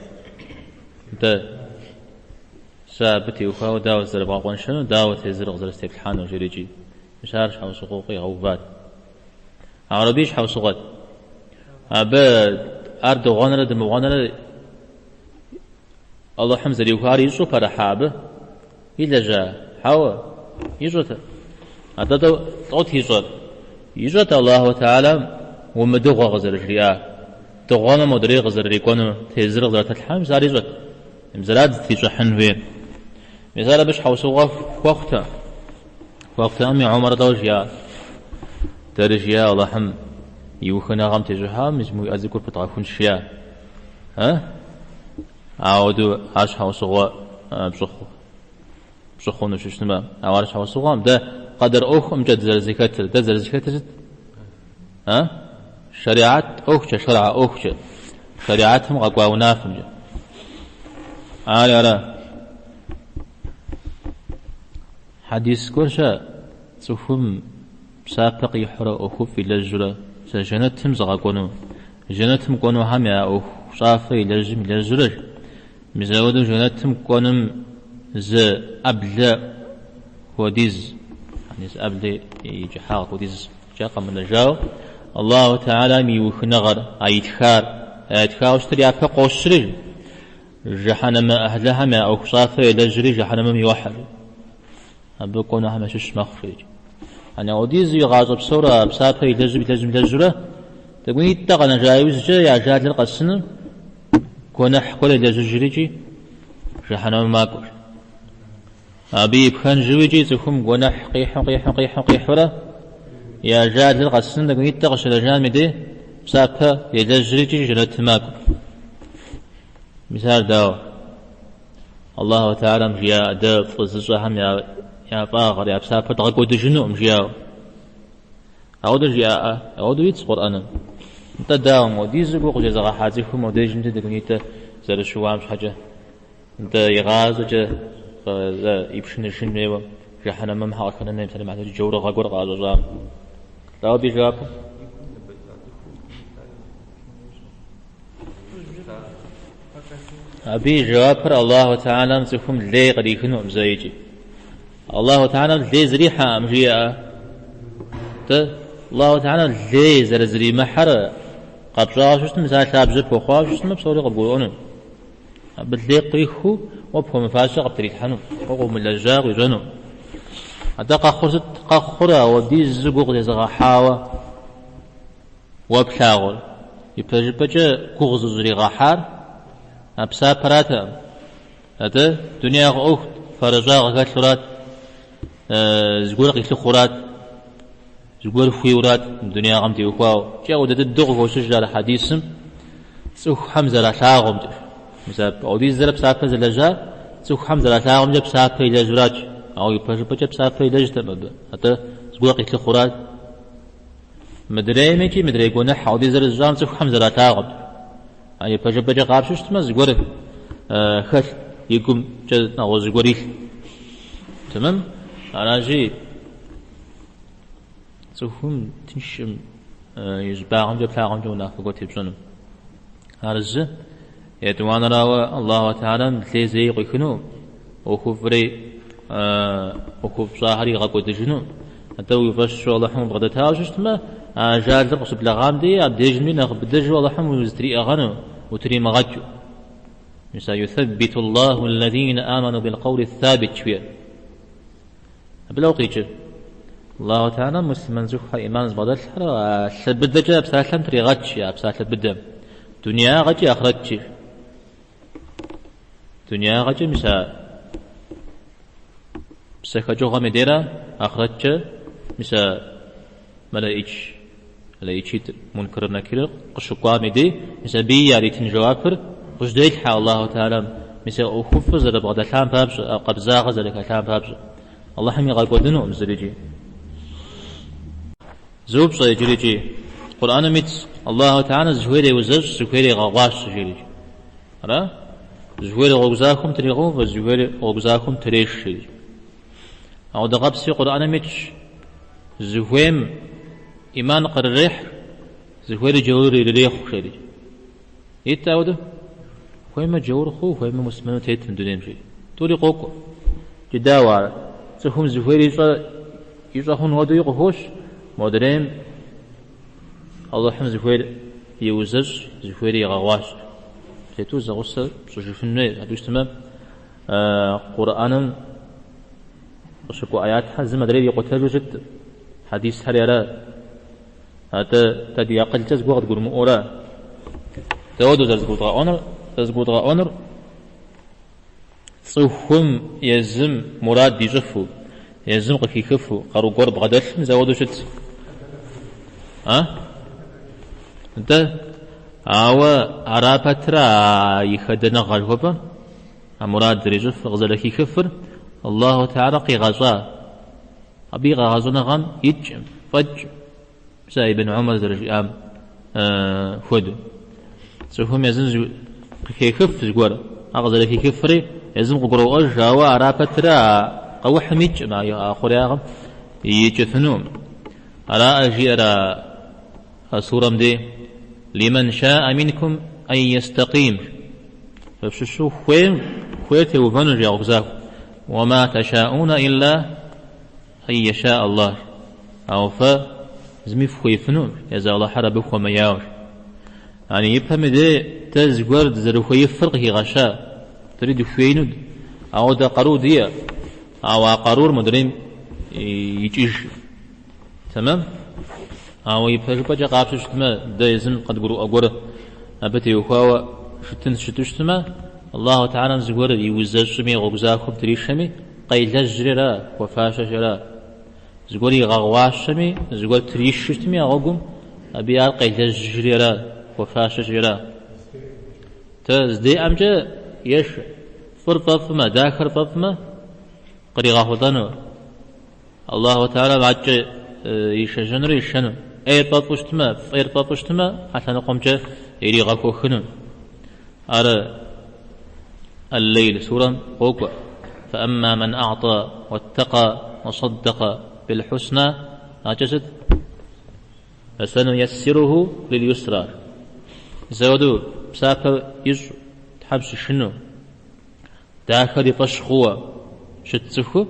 Дэ сэ абы теухуауэ дауэ сызэрыбгъэкъуэншэнур, дауэ тезыр къызэрыстеплъхьэнур, жерикӏи. Мис ар щхьэусыгъуэу къигъэуват. Ар абы и щхьэусыгъуэт. Абы ар дыгъуэнрэ дымыгъуэнрэ Алыхьым зэриухар ищӏэу пӏэрэ хьэ абы? Илэжьа? Хьэуэ, ищӏэтэкъым. Атӏэ лӏот ищӏэр? Ищӏэт Аллаху Тэхьэлам умыдыгъуэ къызэрыжриӏар. Дыгъуэмэ модрей къызэрырикӏуэну тезыр къызэрытралъхьэнур, мис ар ищӏэт. Мис арат зытрищӏыхьын хуейр. Мис ар абы щхьэусыгъуэ хуэхъутэ. Хуэхъутэкъыми Умар лӏо жиӏа. Дэри жиӏа Алыхьым и ухыныгъэм тещӏыхьауэ, мис мы уи ӏэ цӏыкӏур пыдгъэхунщ жиӏа. Э? Ауэдэу ар щхьэусыгъуэ пщӏы хъуну щыщытмэ. Ауэ ар щхьэусыгъуэкъым. Дэ къэдэр ӏуэхумкӏэ дызэрызэхэтыр. Дэ зэрызэхэтыр сыт? Э? Шариат ӏуэхукӏэ, шэргьэ ӏуэхукӏэ. Шариатым къэкӏуа унафэмкӏэ. Ари ара. Хьэдис гуэр щыӏэ, цӏыхум псапэ къихьурэ ӏуэхуфӏ илэжьурэ, сэ жэнэтым зыгъэкӏуэну, жэнэтым кӏуэнухэм я ӏуэхущӏафэ илэжьым илэжьурэ, мис ауэдэу жэнэтым кӏуэным зы ӏэблэ хуэдиз, яни зы ӏэблэ и кӏыхьагъ хуэдиз фӏэкӏа къэмынэжауэ, Аллаху Тэхьэлам и ухыныгъэр, а итхар, а итхауэ щытыр япэ къощри, Жыхьэнэмэ ӏыхьлыхэм я ӏуэхущӏафэ елэжьри жыхьэнэмэм йохьэ. Абы кӏуэнухэм ящыщ мэхъу жиӏэкӏэ. Яни ауэдизу и гъащӏэ псор а псапэ илэжьым, илэжьым, илэжьурэ, тӏэкӏунитӏэ къэнэжа иужькӏэ и ажалыр къэсыну, гуэныхь гуэр елэжьыжрикӏи жыхьэнэмэм макӏуэ. Абы и пхэнжу икӏи цӏыхум гуэныхь къихьу, къихьу, къихьу, къихьурэ, и ажалыр къэсыну тӏэкӏунитӏэ къыщынэжам и дей псапэ елэжьрикӏи жэнэтым макӏуэ. Мис ар дауэ? Аллаху Тэхьэлам жиӏа дэ фӏы зыщӏэхэм я фӏагъыр, я псапэр дгъэкӏуэдыжынукъым, жиӏауэ. Ауэдэу жиӏаӏэ, ауэдэу итщ Къурӏэным. Нтӏэ дауэ, модизу гугъу зезыгъэхьа цӏыхум модежым дей тӏэкӏунитӏэ зэрыщыуам щхьэкӏэ, нтӏэ игъащӏэкӏэ ипшыныжын хуейуэ жыхьэнэмэм щхьэ къыхэнэн хуей, псалъэм и хьэтыркӏэ джаурыгъэ гуэр къаӏэщӏэщӏам. Лӏо абы и жэуапыр? Абы и жэуапыр Аллаху Тэхьэлам цӏыхум лей кърихынукъым зэикӏи. Аллаху Тэхьэлам лей зрихьэкъым, жиӏэ. Тӏэ, Аллаху Тэхьэлам лей зэрызримыхьэр къэпщӏауэ щытмэ, мис ар лъабжьэ пхуэхъуауэ щытмэ, псори къыбгурыӏуэну. Абы лей къуихыу уэ пхуэмыфащэ къыптрилъхьэну, уэ къыумылэжьа къуищӏэну. Атӏэ къэхъур сыт? Къэхъур ауэдизу гугъу зезыгъэхьауэ уэ плъагъур. Ипэжыпӏэкӏэ гугъу зыщӏригъэхьар а псапэратэкъым. Атӏэ дунеягъэ ӏуэхут, фэрыщӏагъ хэлъурат, зыгуэр къилъыхъурат, зыгуэр хуейурат дунеягъэм теухуауэ. Икӏи ауэдэ дыдэу къыхощыж ар хьэдисым цӏыхухэм зэралъагъумкӏэ. Мис апхуэдизрэ псапэ зылэжьар цӏыхухэм зэралъагъумкӏэ псапэ илэжьурат, ауэ ипэжыпӏэкӏэ псапэ илэжьтэкъым абы, атӏэ зыгуэр къилъыхъурат. Мыдрейм икӏи мыдрей гуэныхь ауэдизрэ зыщӏам цӏыхухэм зэралъагъумкӏэ. А ипэжыпӏэкӏэ къапщу щытмэ, зыгуэр хэлът, и гумкӏэ нэгъуэщӏ зыгуэр илът. Тэмэм? Аращи, цӏыхум тыншым и щӏыбагъымкӏэ плъагъумкӏэ унафэ гуэр тепщӏэну. Ар зы. Етӏуанэрауэ, Аллаху Тэхьэлам лей зэи къуихыну, ӏуэхуфӏри, ӏуэхуфӏ пщӏахэр игъэкӏуэдыжыну. Атӏэ уи фӏэщу Алыхьым убгъэдэтауэ щытмэ, а ажалыр къыщыблэгъам дей, абдежми нэхъ быдэжу Алыхьым узытриӏыгъэну, утримыгъэкӏыу. Мис а юсэббиту Аллаху аллазина аману билкъаули ссабит жиӏэр. Абы лэу къикӏыр. Аллаху Тэхьэлам муслъымэн цӏыхухэр ӏиман зыбгъэдэлъхэр а лъэ быдэкӏэ а псалъэм тригъэтщ, а псалъэ быдэм. Дунеягъэкӏи ахърэткӏи. Дунеягъэкӏэ мис а псэхэкӏыгъуэм и дейрэ ахърэткӏэ мис а мэлэӏич, мэлэӏичитӏыр, Мункэр Нэкирыр къыщыкӏуам и дей, мис абыи яритын жэуапыр къыжьэделъхьэ Аллаху Тэхьэлам, мис а ӏуэхуфӏыр зэрыбгъэдэлъам папщӏэ, а къабзагъэ зэрыхэлъам папщӏэ. Аллахьым игъэкӏуэдынукъым зырикӏи. Зы упщӏэ иджырикӏи. Къурӏэным итщ, Аллаху Тэхьэлам зыхуейр еузэщӏ, зыхуейр егъэгъуащэ, жиӏэрикӏ. Ара? Зыхуейр гъуэгу захуэм трегъэувэ, зыхуейр гъуэгу захуэм треш, жиӏэрикӏ. Ауэдэ къабзэуи Къурӏэным итщ, зыхуейм ӏиман кърырехь, зыхуейр джаур ирырехъу, жери. Ит ауэдэу? Хуеймэ джаур хъу, хуеймэ муслъымэну тет мы дунейм, жери. Тӏури къокӏуэ. Иджы дауэ ар? Цӏыхум зыхуейр ищӏэ хъун хуэдэуи къыхощ, модрейм Алыхьым зыхуейр еузэщӏ, зыхуейр егъэгъуащэ. Тету зэгъусэ пщӏыжыфын хуей, абы щытмэ, Къурӏэным къыщыкӏуэ аятхэр зым адрейр икъутэжу щыткъым, хьэдисхэри ара. Атӏэ дэ ди акъылкӏэ зыгуэр къыдгурымыӏуэу ара? Дауэдэу зэрызыгурыдгъэӏуэнур? Зэрызыгурыдгъэӏуэнур цӏыхум езым мурад ищӏыфу, езым къыхихыфу, къару гуэр бгъэдэлъым зауэдэу щытщ. А? Нтӏэ, ауэ ара пэтрэ а и хэдэныгъэ жыхуэпӏэр? А мурад зэрищӏыфыр, къызэрыхихыфыр Аллаху Тэхьэлэ къигъэщӏа. Абы и къэгъэщӏыныгъэм икӏым, фӏэкӏым, мис а Ибн Умар зэрыжиӏам хуэдэу. Цӏыхум езым къыхехыф зыгуэр, а къызэрыхихыфри езым къыгуроӏуэж, ауэ ара пэтрэ а къэухьым икӏым, а хъуреягъым икӏыфынукъым. Араӏэ жиӏэр а сурэм дей, Лимэн шаӏэ минкум ан естакъим. Фэ фщыщу хуейм хуейр теувэну жи гъуэгу захуэ. Уама тэшаӏуна илла ан ешаӏ Аллах. Ауэ фэ зыми фхуеифынукъым, езы Алыхьыр абы хуэмеяуэ. Ани ипэм и дей дэ зыгуэр дызэрыхуеифыр къыхигъэща, дэри дыхуеину, ауэ дэ къару диӏэ, ауэ а къарур модрейм икӏыж. Тэмэм? Ауэ ипэжыпӏэкӏэ къапщтэу щытмэ, дэ езым къыдгурыӏуэ гуэр абы теухуауэ щытын щыту щытмэ, Аллаху Тэхьэлам зыгуэр иузэщӏми, гъуэгу захуэм тришэми, къейлэжьри ара, хуэфащэщи ара. Зыгуэр игъэгъуащэми, зыгуэр тришу щытми а гъуэгум, абы ар къейлэжьри ара, хуэфащэщи ара. Тэ здеӏэмкӏэ ешэ, фӏыр фӏэфӏмэ, дахэр фӏэфӏмэ, къригъэхъулӏэну. Аллаху Тэхьэлам адэкӏэ ишэжьэнурэ ишэну. ӏейр фӏэфӏу щытмэ, фӏейр фӏэфӏу щытмэ, а лъэныкъуэмкӏэ иригъэхуэхыну. Ар Аль-Лейл сурэм къокӏуэ. Фэӏэмма мэн а'та уаттакъа уасаддакъа билхусна, акӏэ сыт? Фэсэнуяссируху лил-юсра. Зэуэду псапэ ищӏу. Тхьэм щышынэу, дахэр и фӏэщ хъууэ щыт цӏыху,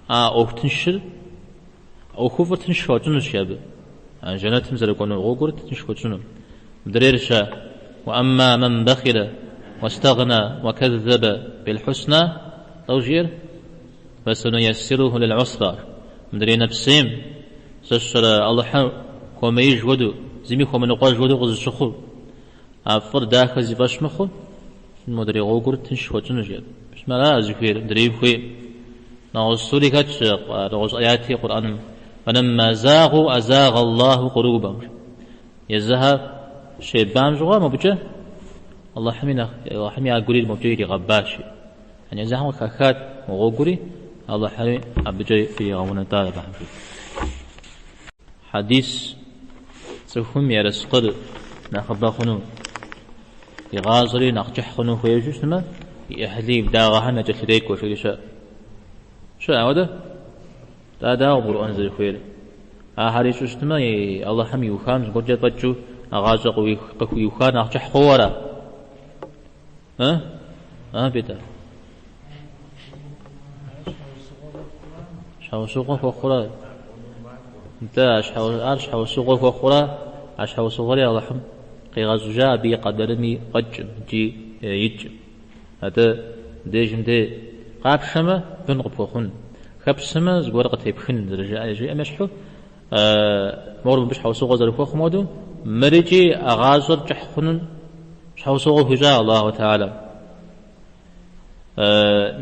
а ӏуэху тыншыр, ӏуэхуфӏыр тынш хуэтщӏынущ абы. А жэнэтым зэрыкӏуэну гъуэгур тынш хуэтщӏыну. Мыдрейр-щэ, Уа-амма ман бахила уастагна уакэззаба билхусна, лӏо жиӏэр? Фасануяссируху лил-усра. Мыдрей нэпсейм зэщэрэ Алыхьыр хуэмеиж хуэдэу, зыми хуэмыныкъуэж хуэдэу къызыщыхъур. А фӏыр дахэ зи фӏэщ мыхъу, модрей гъуэгур тынш хуэтщӏынущ, жиӏэр. Мис мыра зыхуейр, мыдрейм хуей. Нэгъуэщӏ сури хэтщ, нэгъуэщӏ аяти Къурӏэным. Фэлэмма загъу азагъ Аллаху къулубэхум. Езыхэр щебам щыгъуэ мобыкӏэ Аллахьми нэхъ, Аллахьми я гури мобыкӏэ иригъэбащ. Яни езыхэм къыхахат мы гъуэгури, Аллахьри абыкӏэ иригъэунэтӏар абыхэм. Хьэдис цӏыхум ерыскъыр нэхъыбэ хъуну, и гъащӏэри нэхъ кӏыхь хъуну хуейуэ щытмэ, и ӏыхьлы и благъэхэм якӏэлъырекӏуэ, жери щыӏэ. Щыӏэ ауэдэ? Дэ дауэ къыбгурыӏуэн зэрыхуейр? Ахэр ищӏу щытмэ, и Алыхьым иухам зыгуэркӏэ фӏэкӏыу а гъащӏэ къыхуиухар нэхъ кӏыхь хъууэ ара? Ы? Ы, Петр? Щхьэусыгъуэ хуэхъурэ? Нтӏэ, ар щхьэусыгъуэ хуэхъурэ, а щхьэусыгъуэри Алыхьым къигъэщӏыжа абы и къэдэрми фӏэкӏым икӏи икӏым. Атӏэ, дежым де къапшэмэ, бын къыпхуэхъун, хэпсэмэ, зыгуэр къытепхын, зэрыжаӏэ жиӏэм ещхьу, мор мыбы щхьэусыгъуэ зэрыхуэхъум хуэдэу, мырикӏи а гъащӏэр кӏыхь хъуным щхьэусыгъуэ хуищӏа Аллаху Тэхьэлам.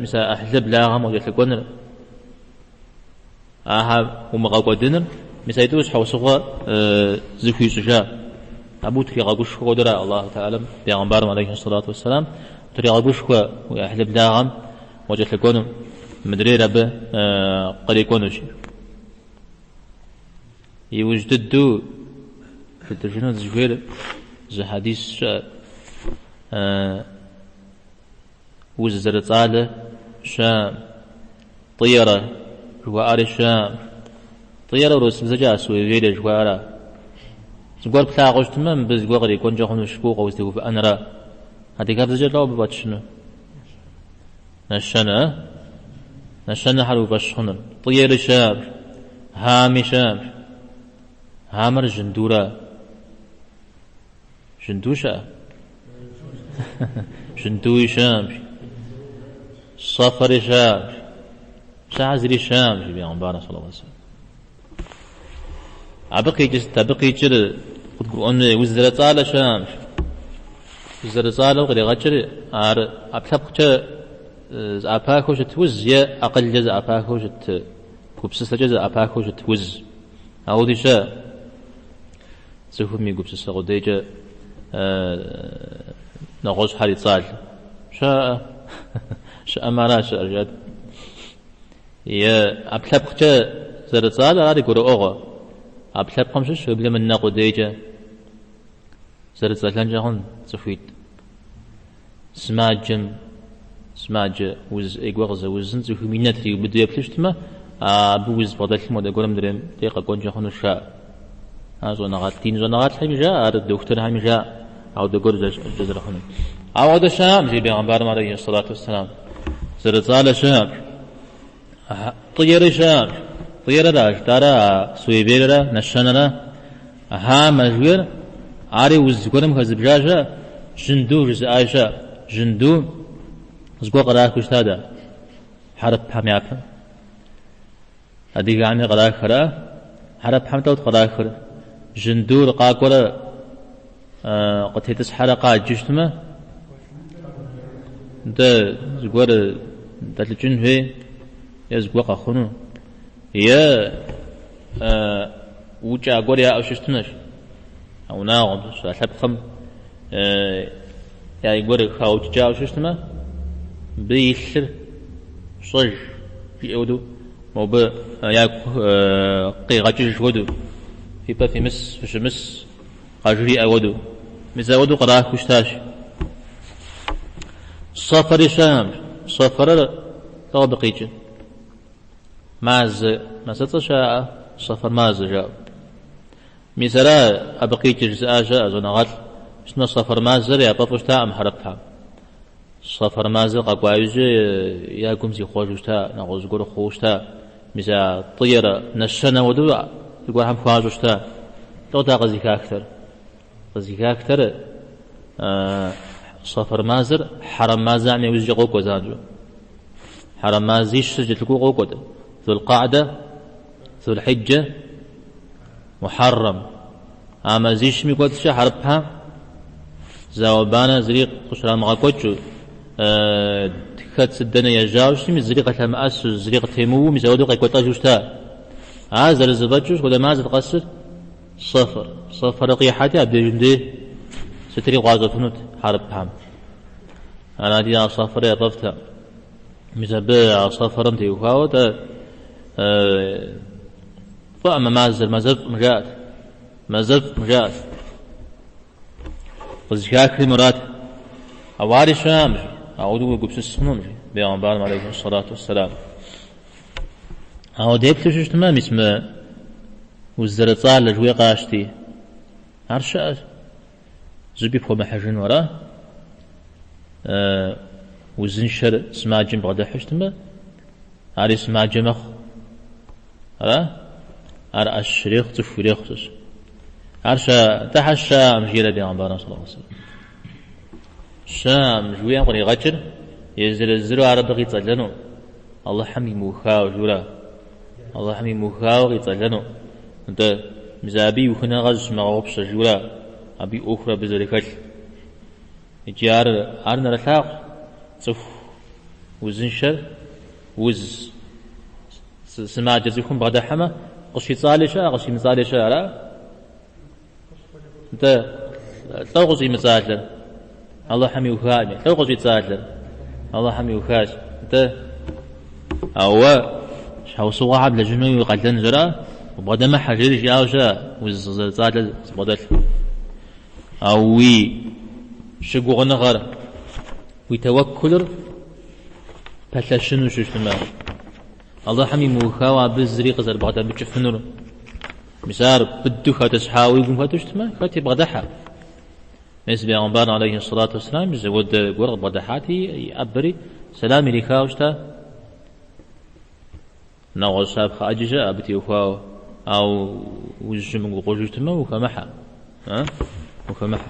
Мис а ӏыхьлы благъэм укӏэлъыкӏуэныр, ахэр умыгъэкӏуэдыныр, мис аитӏур щхьэусыгъуэ зыхуищӏыжа. Абы утригъэгушхуэ хуэдэра Аллаху Тэхьэлам, бегъымбарым алейхи сэлату уэсселам, утригъэгушхуэ уи ӏыхьлы благъэм уакӏэлъыкӏуэну, мыдрейр абы кърикӏуэнущ. Иужь дыдэу жытӏыжыну дызыхуейр зы хьэдис щыӏэ. Уз зэрыцӏалэ щыӏэм, тӏиерэ жыхуаӏэри щыӏэм. Тӏиерэ урысыбзэкӏэ а суеверие жыхуаӏэра. Зыгуэр плъагъуу щытмэ, мыбы зыгуэр кърикӏуэнкӏэ хъунущ жыпӏэу къыуздэувыӏэнра. Адыгэбзэкӏэ лӏо абы фӏэтщыну? Нэщэнэ, э? Нэщэнэхэр уи фӏэщ хъуныр. Тӏиери щыӏэм, хьами щыӏэм. Хьамэр жьындура. Жьынду щыӏэ? Жьындуи щыӏэм. Сэфэри щыӏэм. Мис ахэр зыри щыӏэм, жи бегъымбарым саллаллаху алейхи вассалам. Абы къикӏыр сыт? Абы къикӏыр къыдгурыӏуэн хуей, уз зэрыцӏалэ щыӏэм. Уз зэрыцӏалэу къригъэкӏыр ар ӏэпкълъэпкъкӏэ зэӏэпахэу щыт уз е акъылкӏэ зэӏэпахэу щыт, гупсысэкӏэ зэӏэпахэу щыт уз. Ауэди щыӏэ. Цӏыхум и гупсысэ къудейкӏэ нэгъуэщӏхэр ицӏалэ. Щыӏэ? Щыӏэмэ ара щыӏэр, жиӏат. Е ӏэпкълъэпкъкӏэ зэрыцӏалэр ари гурыӏуэгъуэ. ӏэпкълъэпкъым щыщ уеблэмэ нэ къудейкӏэ зэрыцӏэлэнкӏэ хъун цӏыхуитӏ. Сымаджэм сымаджэ уз ӏей гуэр къызэузым цӏыхум и нэ триубыдэу еплъу щытмэ, абы уз бгъэдэлъым хуэдэ гуэрым мыдрейм дей къэкӏуэнкӏэ хъунущ, жаӏэ. Ар щӏэныгъэлӏ, дин щӏэныгъэлӏхэми жаӏэ, ар дохутырхэми жаӏэ, ауэдэ гуэр щыӏэнкӏэ зэрыхъунур. Ауэдэ щыӏэкъым, жи бегъымбарым алейхи сэлату уэсселам. Зэрыцӏалэ щыӏэкъым. Тӏиерэ щыӏэкъым. Тӏиерэра жытӏарэ а суевериерэ нэщэнэрэ хьамэ жиӏэр, ари уз гуэрым хэзыбжа щыӏэ, жьынду жызыӏа щыӏэ. Жьынду зыгуэр кърахыу щыта дэ, хьэрыпхэм япэм. Адыгэхэми кърахрэ, хьэрыпхэм лӏот кърахыр. Жьындур къакӏуэрэ къытетӏысхьэрэ къаджэу щытмэ, дэ зыгуэр дэлӏыкӏын хуей е зыгуэр къэхъуну, е укӏа гуэр яӏэу щытмэщ, а унагъуэм щыщ, а лъэпкъым яй гуэр хаукӏыкӏауэ щытмэ, мыбы и лъыр щӏэж жиӏэ хуэдэу, мобы ягу къигъэкӏыж хуэдэу, фи пӏэ фимыс, фыщымыс, къажриӏэ хуэдэу. Мис апхуэдэу кърахыу щытащ. Сэфэри щыӏэм. Сэфэрыр лӏо абы къикӏыр. Мазэ, мазэцӏэ щыӏэ, сэфэр мазэ жаӏэу. Мис ара абы къикӏыр жызыӏа щыӏэ щӏэныгъэлӏ. Щытмэ сэфэр мазэр яфӏэфӏу щытаӏым хьэрыпхэм. Сэфэр мазэр къэкӏуа иужькӏэ я гум зихъуэжу щыта, нэгъуэщӏ зыгуэр хъууэ щыта. Мис а тӏыерэ нэщэнэ хуэдэу зыгуэрхэм хуащӏу щыта. Лӏот ар къызыхахтэр? Къызыхахтэр сэфэр мазэр хьэрэм мазэхэм иужькӏэ къокӏуэ занщӏэу. Хьэрэм мазищыр кӏэлъыкӏуэу къокӏуэ. Зулкъаъдэ, Зулхьиджэ, Мухьэррэм. А мазищым и кӏуэцӏкӏэ хьэрыпхэм зауэ-банэ зыри къыщрамыгъэкӏуэкӏыу, хэт сыт дэнэ ежьауэ щытми, зыри къылъэмыӏэсу, зыри къытемыуэу, мис апхуэдэу къекӏуэлӏэжу щыта. Ар зэрызэфӏэкӏыу сыт хуэдэ мазэт къэсыр? Сэфэр. Сэфэр къихьэти, абдежым дей сытри къуащӏэфынут хьэрыпхэм. Арати, а сэфэр яфӏэфӏтэкъым. Мис абы а сэфэрым теухуауэ тӏэ фӏыӏым мы мазэр, мазэфӏым жаӏэт. Мазэфӏым жаӏэт. Къызыхахри мырат. Ауэ ари щыӏэкъым, жи. Ауэдэу уегупсыс хъунукъым, жи бегъымбарым алейхи сэлату уэсселам. Ауэ деплъу щытмэ, мис мы уз зэрыцӏалэ жыхуиӏэ къащти, ар щыӏэщ. Зыщӏыпӏи пхуэмыхьыжыну ара? Узыншэр сымаджэм бгъэдыхьэу щытмэ, ари сымаджэ мэхъу. Ара? Ар ӏэщ ирехъу, цӏыху ирехъу сыщ. Ар ща, тӏэ щыӏэкъым, жиӏэрэ бегъымбарым саллаллаху алейхи вассалам. Щыӏэкъым жыхуиӏэм къригъэкӏыр езыр-езыру ар абы къицӏэлэну, Алыхьым имыухауэ жиӏэура? Алыхьым имыухауэ къицӏэлэну. Нтӏэ, мис абы и ухыныгъэр зыщымыгъэгъупщэ жиӏэура, абы и ӏуэхур абы зэрыхэлъ. Икӏи ар, ар нэрылъагъу цӏыху узыншэр уз сымаджэ цӏыхум бгъэдыхьэмэ, къыщицӏали щыӏэ, къыщимыцӏали щыӏэ, ара? Нтӏэ, лӏо къыщӏимыцӏалэр? Алыхьым иухами. Лӏо къыщӏицӏалэр? Алыхьым иухащ. Нтӏэ, ауэ щхьэусыгъуэхэр блэжьыну уи къалэнщ, ара? Убгъэдэмыхьэ, жери жиӏауэ щыӏэ, уз зэрыцӏалэ зыбгъэдэлъ. Ауэ уи щыгугъыныгъэр, уи тэуэккулыр пэлъэщыну щыщытмэ, Алыхьым имыухауэ абы зыри къызэрыбгъэдэмыкӏыфынур. Мис ар быдэу хэтӏысхьауэ уи гум хэту щытмэ, хэти бгъэдыхьэ. Мис бегъымбар алейхи сэлату уэсселам зыуэдэ гуэр къыбгъэдыхьати, иӏэбэри сэлам ирихауэ щыта. Нэгъуэщӏ щапхъэ ӏэджи щыӏэ абы теухуауэ, ауэ узыщымыгугъыжу щытмэ, ухэмыхьэ. Ухэмыхьэ.